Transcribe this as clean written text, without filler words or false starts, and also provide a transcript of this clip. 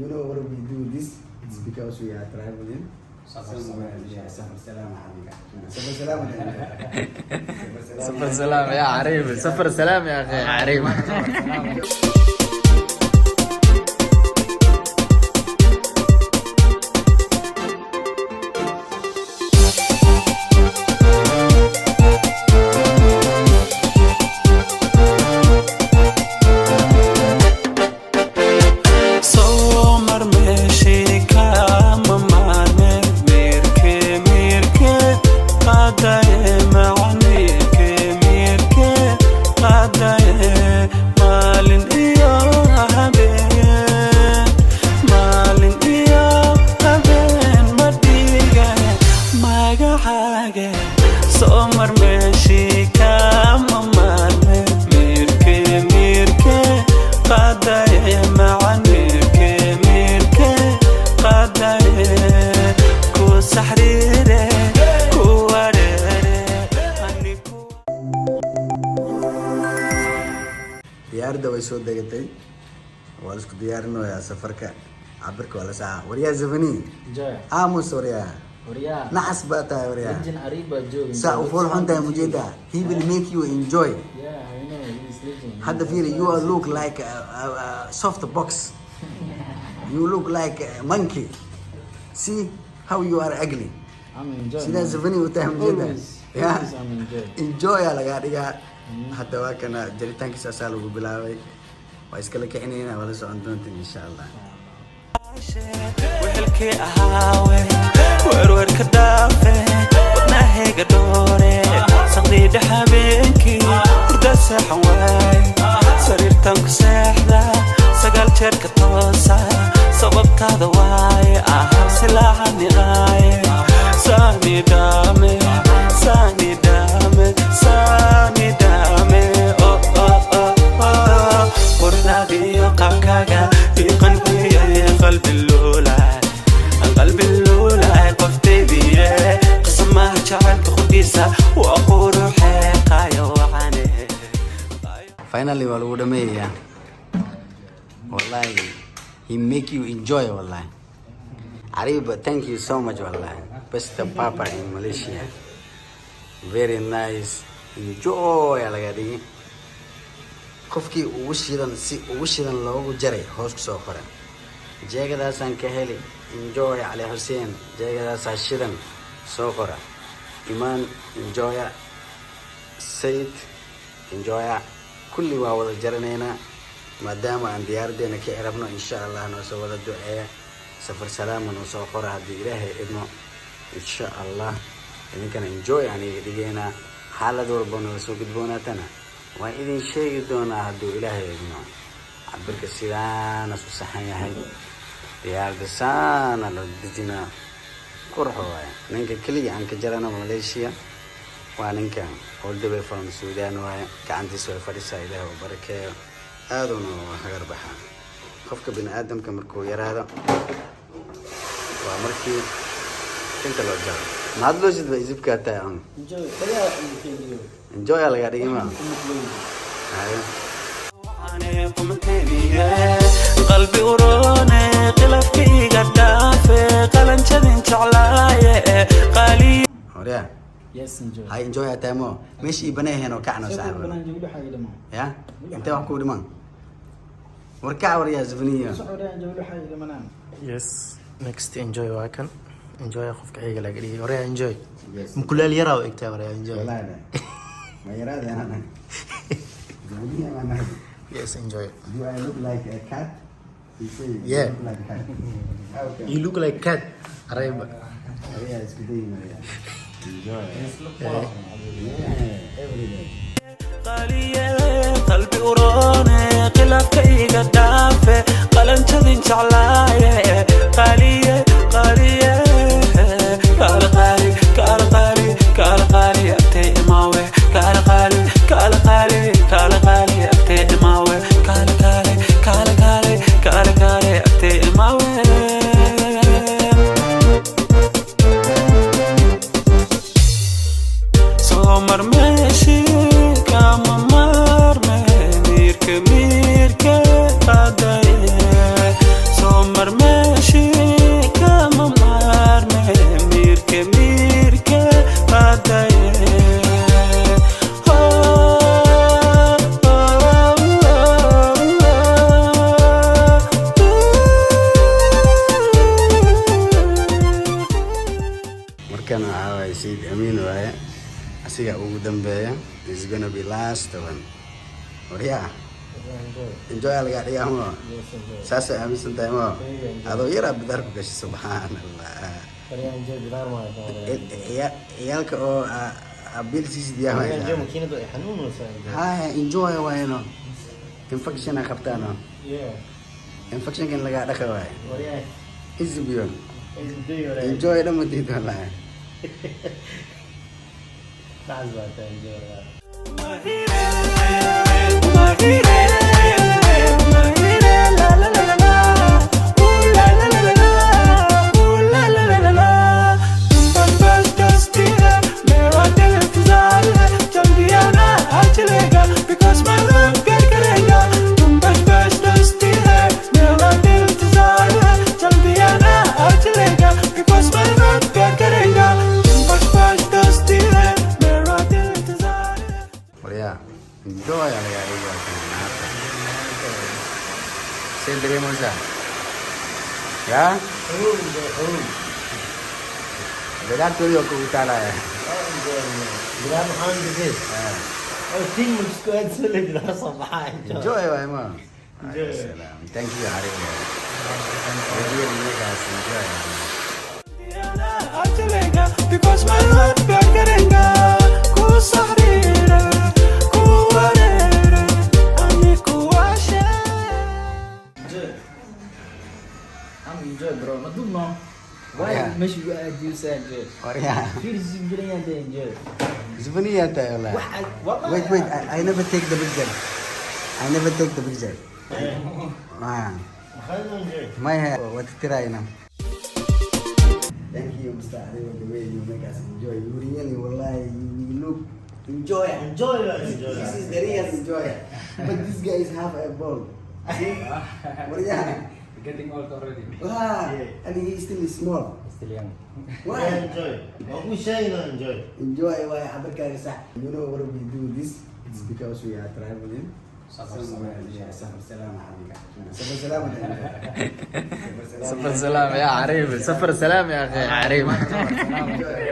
You know what we do this? It's because we are traveling somewhere. Yeah, safar salaam xabiga. Safar salaam. Safar salaam ya Cariib, safar salaam ya akhi Cariib. Soo mar meeshii kama maarme, miirke miirke qaadaye, macamiirke miirke qaadaye, maalin iyo habeen, maalin iyo habeen ma dhigaye magacaaga. Soo mar meeshii kama maarme, miirke miirke qaadaye, macamiirke miirke qaadaye, ku saxriire ku wareere aniku. Diyaaradda way soo degatay, waa la isku diyaarinayaa safarka. Cabirka waa la saxa. Waryaa Zafani. Enjoy. Aamus waryaa. Waryaa. Nacas baa tahay waryaa. Legend Cariib baa jooga. Saa u fool xun tahay mujeeda. He will make you enjoy. Yeah, I know, he is legend. Hadda fiiri, you are look like a soft box. You look like a monkey. See how you are ugly. I'm enjoy. Sidaa Zafani u tahay mujeeda. Always, Yeah. always I'm enjoy. Enjoy aa lagaa dhigaa. Hadda waa kana jaritaankiisa asaa lagu bilaabay. Waa iskala kicinayna, waa la socon doonta insha Allah. Wehelkii ahaawe, werwerka dhaafe, wadnahayga dhoore, saqdiidha habeenkii hurda seexan waay, sariirtan ku seexda, sagaal jeerka toosa sababtaada waaye, ah silaaxaniqaaye, saani dhaame, saani dhaame, saani dhaame, oh oh oh oh, quruxdaada iyo qaabkaaga ii qanciyay, qalbi luulay, qalbi luulay, qoftaydiye, qasamaha jacaylka qudhiisa waa quruxee, qaayo wacane. Finally waa lagu dhameeyaa. Wallahi he make you enjoy. Wallahi Ariba, thank you so much. Wallahi best papa in Malaysia. Very nice. Enjoy aa laga dhigi. Qofkii ugu shidan, si ugu shidan loogu jaray, hoos kusoo qoran jeegadaasaan ka heli. Enjoy Cali Xuseen, jeegadaasaa shidan soo qora. Imaan enjoya, Sayid enjoya, kulli waa wada jaranaynaa maadaama aan diyaaradeena ka erabno insha Allah. Noo soo wada duceeya, safar salaama noo soo qora haddii Ilaahay idmo insha Allah. Idinkana enjoy aan iga dhigaynaa. Xaalad walba nala soo gudboonaatana waan idin sheegi doonaa hadduu Ilaahay idmo. Cabirka sidaanas u saxan yahay, diyaaradda saana loo dejinaa, qurux waaye. Ninka keliya aan ka jarana Malaysia waa ninkan, all the way from Sudan waaye. Gacantiisa way fadhisaa, Ilaahay u barakeeyo, aaduna waa hagar baxaa. Qofka bini aadamka markuu yaraado waa markii inta loo jaro mahad loo sidba isibkaa tahay un. Enjoy. Kaliya enjoy. Enjoy aa lagaa dhigi ma hayo. Qalbi uroone, khilafkayga dhaafe, qalanjadin jeclaaye, qaali. Horyaa. Yes, enjoy. Hay, enjoy aa tahay mo meeshii banaheen oo kacno. Soo saaxiib. banaan joogo waxa dhiman. Ya intee wax ku dhiman? War kac waryaa Zafaniyo. Soo waryaa joogo waxa dhimanaan. Yes, next enjoy waa kan. Enjoy qofka xiga laga dhigay. Waryaa enjoy. Yes. Mukulaal yaraa u egtaa waryaa enjoy. Wallahi ma yaraada ana Zafaniya ma nahay. Yes, enjoy. Do I look like a cat? He say you Yeah. look like a cat. How can You look like cat. Arayba. Yeah, isku dayin waryaa. Enjoy. Yeah, every day. Qaaliye, qalbi uroone, khilaafkayga dhaafe, qalanjadin jeclaaye, qaaliye, qaaliye, kaala qaali, kaala qaali, kaala qaali, agtee imaawe, kaala qaali, kaala qaali, kaala qaali, agtee imaawe, kaala kaale, kaala kaale, kaala kaale, agtee imaawe. Soo mar meeshii kama maarme, miirka miirka qaadaye, soo mar. Asiga ugu dambeeya is gonna be last one. Waryaa, enjoy lagaa dhigaa mo. Yes, enjoy. Saasay aaminsan tahay mo. Enjoy. Adoo yaraa bidaar ku gashay, subxaan Allah. Waryaa, enjoy bidaar maayo. Ciyaalka oo abil siisid yaa. Waryaa, enjoy makiinadu ay xanuunaysaa, enjoy. Haya, enjoy waayno, infection a qabtaano. Infectionkan lagaa dhaqa waaye. Waryaa. Isbiyo. Enjoy, waryaa. Enjoy dhammatid wallahi. Saas baa tahay, enjoy, waryaa. Mahire, mahire, la la la la la, ooh la la la la la, ooh la la la la la. तुम बस बस दोस्ती है, मेरा दिल इंतजार है, जल्दी आना आ चलेगा, because my love प्यार करेगा। तुम बस बस दोस्ती है, मेरा दिल इंतजार है, जल्दी आना आ चलेगा, because my love प्यार करेगा। तुम बस बस दोस्ती है, मेरा दिल इंतजार है। Waryaa, enjoy lagaa dhigaa maanta. See dareemaysaa yaa? Qabow, enjoy, qabow. Bidaartoodii oo kugu taalaya. Enjoy, bidaar maxaan disay? Oh, tin ma isku aadsan leh bidaar soo baxaa, enjoy. Enjoy waay ma. Enjoy. Salaam, thank you Arif. Really make us enjoy. आ चलेगा because my love प्यार करेगा ku sahriire ku wareere ani ku ashe. Enjoy. I'm enjoy, bro. Ma dubno. Why Yeah. meesha ugu aadiyusa enjoy? Waryaa. Fiir isbilan yahay enjoy. Zubaniya tahay wallahi. Wallahi. Wait, wait, I never take the picture. I never take the picture. Ah. Maxaa enjoy? My what tirayna. Thank you, Mr. Aribo, the way you make us enjoy. You really, wallahi, you look enjoy. Enjoy, enjoy. This is the real enjoy. But this guy is half a ball. See? Waryaa. Getting old already. Wow. And he still is small. Still young. Why? Enjoy. Waa ku sheegna enjoy. Enjoy why Abarkaaga sax. You know what we do this? It's because we are traveling. Safar. Somewhere. Yeah, safar salam حبيبي. Safar salam. سفر سلام يا عريب، سفر سلام يا اخي عريب. Enjoy.